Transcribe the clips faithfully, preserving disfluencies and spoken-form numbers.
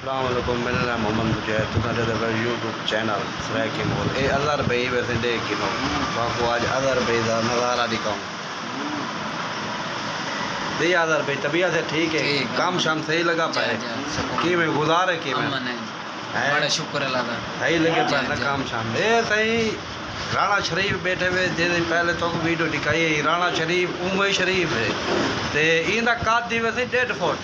السلام علیکم، میݙا ناں محمد مجاہد، تساں ݙیہدے پئے یوٹیوب چینل سرائیکی ماحول۔ اے اظہر بھائی ویسے ݙیکھ گھنو، تہاکوں اڄ اظہر بھائی دا نظارہ ݙکھاؤں۔ ݙیہہ اظہر بھائی، طبیعت ہے ٹھیک ہے؟ ٹھیک ہے۔ کم شام صحیح لڳا پئے؟ جی، جی، شکر۔ کیویں گزارے کیویں؟ امن ہے۔ ہیں؟ بڑا شکر اللہ دا۔ صحیح لڳے جی، پئے نا جی۔ کم شام؟ اے سائیں، رانا شریف ٻیٹھے وے، جیندی پہلے تہاکوں ویڈیو ݙکھائی ہے، رانا شریف اوہے شریف ہے۔ تے ایندا قد دی ویسے ݙیڈھ فٹ۔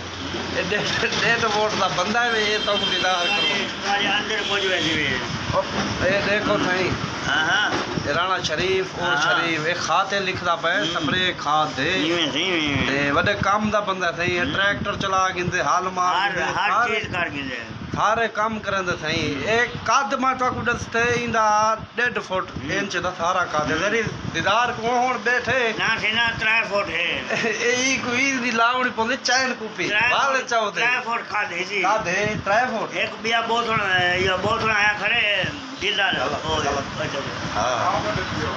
اے ݙیڈھ، ݙیڈھ فٹ دا بندہ ہے وے، اے تہاکوں دیدار کرو۔ سارے اندر کجھ ویسی وے۔ او، اے ݙیکھو سائیں۔ ہاں، ہاں۔ اے رانا شریف، او ہاں۔ شریف، اے خط تے لکھدا پئے، ہوں۔ سپرے کھاد دے۔ ایویں سائیں، ایویں۔ تے وݙے کم دا بندہ سائیں، اے ہوں۔ ٹریکٹر چلا گھندے، ہل مار ہر، گھندے، ہر سارے چیز کر گھندے۔ سارے کم کریندا سائیں۔ ہوں۔ اے قد میں تہاکوں ݙسدے، ایندا ݙیڈھ فٹ ہوں۔ انچ دا سارا قد ہے۔ ہوں۔ ذرا دیدار کوں ہݨ ٻیٹھے۔ نہ سئیں نہ، ترے فٹ ہے۔ اے ای کوئی دی لاوݨی پوندی چین کوں پی۔ ترے وال فٹ، چاہو تے۔ ترے فٹ قد ہے جی۔ قد ہے، ترے فٹ۔ ہک ٻیا بہت سوہݨا ہے، یا بہت سوہݨا آیا کھڑے، ڈیزل۔ غلط، او، غلط۔ اچھا، اچھا۔ ہاں۔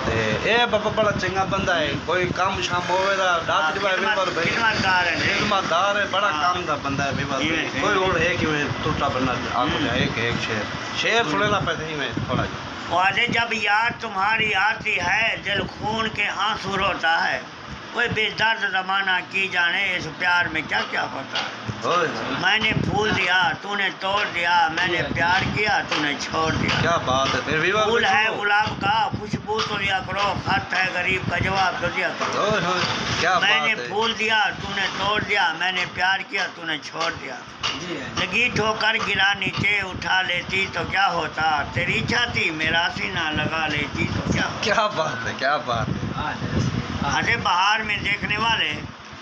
تے اے بابا بڑا چنڳا بندہ ہے، کوئی کم شام ہووے تاں ݙس ہاں، ݙیوائے خدمت، ویور بھائی۔ خدمتگار ہے۔ خدمتگار ہے، بڑا ہاں۔ کم دا بندہ ہے ویور جی، بھائی۔ جی۔ کوئی ہݨ ہے کیویں ٹرٹا بندہ، آکھو ہوں۔ جا ہک، ہک شعر۔ ہوں۔ سݨیندے پئے سئیں میں تھوڑا جیہا۔ او آہدے، جب یاد تمہاری آتی ہے، دل خون کے آنسو روتا ہے۔ اوئے بے درد زمانہ کی جانے، اس پیار میں کیا کیا ہوتا ہے۔ اوئے ہوئے۔ میں نے پھول دیا، تو نے توڑ دیا، میں نے کیا؟ پیار کیا، تو نے چھوڑ دیا۔ کیا بات ہے۔ پھر بھی پھول ہے گلاب کا، خوشبو تو لیا کرو، خط ہے غریب کا، جواب تو دیا کرو۔ اوئے ہوئے، کیا بات ہے۔ میں نے پھول دیا، تو نے توڑ دیا، میں نے پیار کیا، تو نے چھوڑ دیا۔ جی ہاں۔ لگی ٹھوکر گرا نیچے اٹھا لیتی تو کیا ہوتا، تیری چھاتی میرا سینہ لگا لیتی تو کیا ہوتا۔ کیا بات ہے، کیا بات ہے۔ ہاں، جی، ہاں۔ اچھے بہار میں دیکھنے والے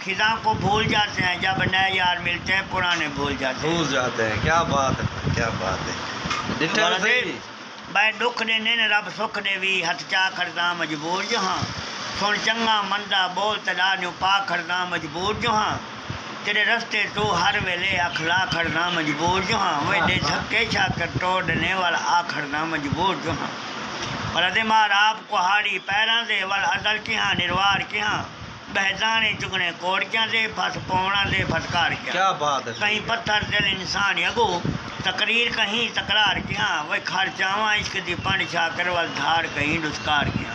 خزاں کو بھول جاتے ہیں، جب نئے یار ملتے ہیں پرانے بھول جاتے ہیں۔ بھول جاتے ہیں، کیا بات ہے، کیا بات ہے۔ ݙٹھے بڑا وے سہی۔ دیر۔ ٻئے ݙکھ ݙیندن رب سکھ ݙیوی، ہتھ چا کھڑداں مجبور جو ہاں۔ سݨ چنڳا مندا ٻول تیݙا، نیوں پا کھڑداں مجبور جو ہاں۔ تیݙے رستے توں ہر ویلے اکھ لا کھڑداں مجبور جو ہاں۔ ویݙے دھکے شاکر ٹوڑ ݙیندے، ول آ کھڑداں مجبور جو ہاں۔ پر ادے مار آپ کہاڑی پیراں دے، ول ازل کیہاں نروار کیہاں۔ ٻہہ داݨے چڳݨے کوڑکیاں دے، پھس پووݨاں دے پھسکار کیہاں۔ کیا بات ہے۔ کہیں پتھر دل انسان اڳوں، تقریر کہیں تکرار کیہاں۔ وے کھڑ چاواں عشق دی پنڈ شاکر، ول دھاڑ کہیں ݙسکار کیہاں۔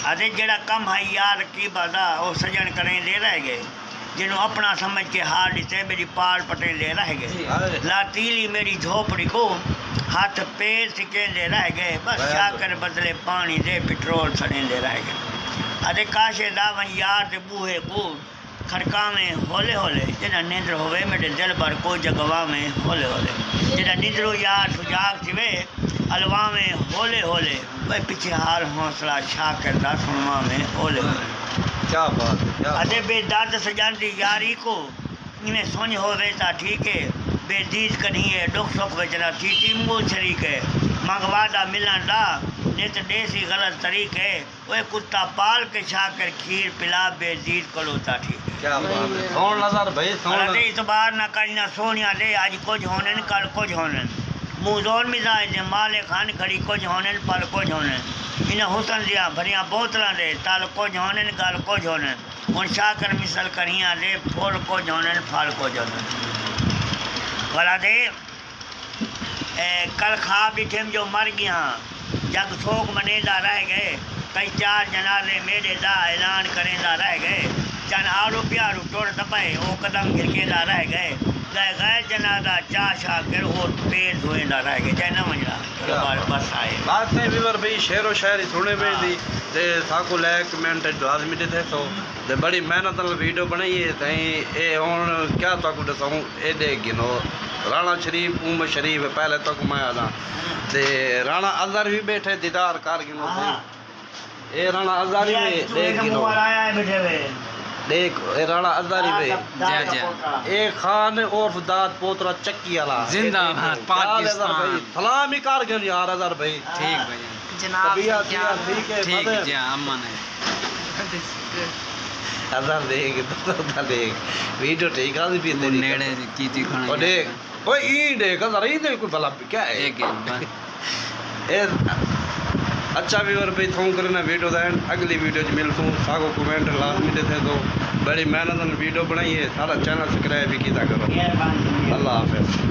اتے جیڑھا کم ہے یار رقیباں دا، او سڄݨ کریندے رہ ڳئے۔ جینوں اپݨا سمجھ کے ہار ݙتے، میݙی پاڑ پٹیندے رہ ڳئے۔ جی۔ لا تیلی میݙی جھوپڑی کوں، ہتھ پیر سکیندے رہ ڳئے۔ بس واہ۔ شاکر بدلے پاݨی دے، پٹرول سڑیندے رہ ڳئے۔ اتے کاشے دا ونڄ یار دے ٻوہے کوں کھڑکاویں ہولے ہولے، جݙاں نندر ہووے میݙے دلبر کوں جڳواویں ہولے ہولے۔ جݙاں نندروں یار سجاڳ تھیوے، الواویں ہولے ہولے۔ وے پچھے حال حوصلہ شاکر دا سݨواویں ہولے ہولے۔ کیا بات ہے، کیا بات۔ اتے بے درد سڄݨ دی یاری کوں، ایویں سنڄ ہووے تاں ٹھیک ہے، بے دید کݙھیں ہے، ݙکھ سکھ وچ نہ تھی تیمور شریک ہے۔ منگوا دا ملݨ دا، نت ݙیسی غلط طریق ہے۔ اوئے کتا پال کے شاکر کھیر پلا، بے دید کولو تاں ٹھیک ہے۔ کیا بات ہے۔ سوہݨ اظہر بھائی، سوہݨ۔ اتے اعتبار نہ کریں نہ سوہݨیاں دے، اڄ کجھ ہوندن، کل کجھ ہوندن۔ منہ زور مزاج دے مالک ہن، گھڑی کجھ ہوندن، پل کجھ ہوندن۔ انہاں حسن دیاں بھریاں بوتلاں دے، تل کجھ ہوندن، ڳل کجھ ہوندن۔ ہݨ شاکر مثل کڑھیاں دے، پھل کجھ ہوندن، پھل کجھ ہوندن۔ ولا دے، اے، کل خواب ݙٹھم جو مر ڳیاں، جڳ سوگ منیندا رہ ڳئے۔ کئی چار جنازے میݙے دا اعلان کریندا رہ ڳئے۔ چن آڑو پیارو ٹر دٻائے، او قدم گھرکیندا رہ ڳئے۔ ڳئے غیر جنازہ چا شاکر، او پیر دھویندا رہ ڳئے۔ جئیں نہ ونڄݨا۔ چلو، کیا بس، بات۔ بس آئے۔ بات ہے ویور بھئی، شعر و شاعری سݨے پئے ہاں۔ دی، تے ساکوں لائک کمنٹ لازمی ݙیسو۔ تے بڑی محنت نال ویڈیو بݨائی ہے سائیں۔ اے ہݨ کیا تہاکوں ݙساؤں، اے ݙیکھ گھنو، رانا شریف، عمر شریف ہے، پہلے تہاکوں میں آہداں۔ تے رانا اظہر وی ٻیٹھے، دیدار کر گھنو سائیں۔ ہاں۔ اے رانا اظہر وی، اے ݙیکھ گھنو۔ منہ والا آیا ہے ٻیٹھے وے۔ ݙیکھ، اے رانا اظہر وی وے۔ جی، جی۔ اے خان عرف داد پوترا چکی والا۔ زندہ باد پاکستان۔ سلام ہی کر گھن یار اظہر بھائی۔ ٹھیک بھائی۔ جناب طبیعت، سئیں کیا؟ طبیعت ٹھیک ہے، ٹھیک مزے؟ جی ہاں، امن ہے۔ اظہر ݙیکھ، اظہر ݙیکھ۔ ویڈیو ٹھیک آندی پئی ہے تیݙی۔ نیڑے کیتی کھڑے او ݙیکھ۔ اوئے ایں ݙیکھ، اظہر ایں دے کوئی بھلا کیا ہے؟ ایک، ایک، بس۔ اے، اچھا ویور بھئی، تھوں کرنا ویڈیو دا اینڈ، اڳلی ویڈیو اچ ملسوں، ساکوں کمنٹ لازمی ݙیسو، بڑی محنت نال ویڈیو بݨائی ہے، ساݙا چینل سبسکرائب وی کیتا کرو۔ مہربانی۔ اللہ حافظ۔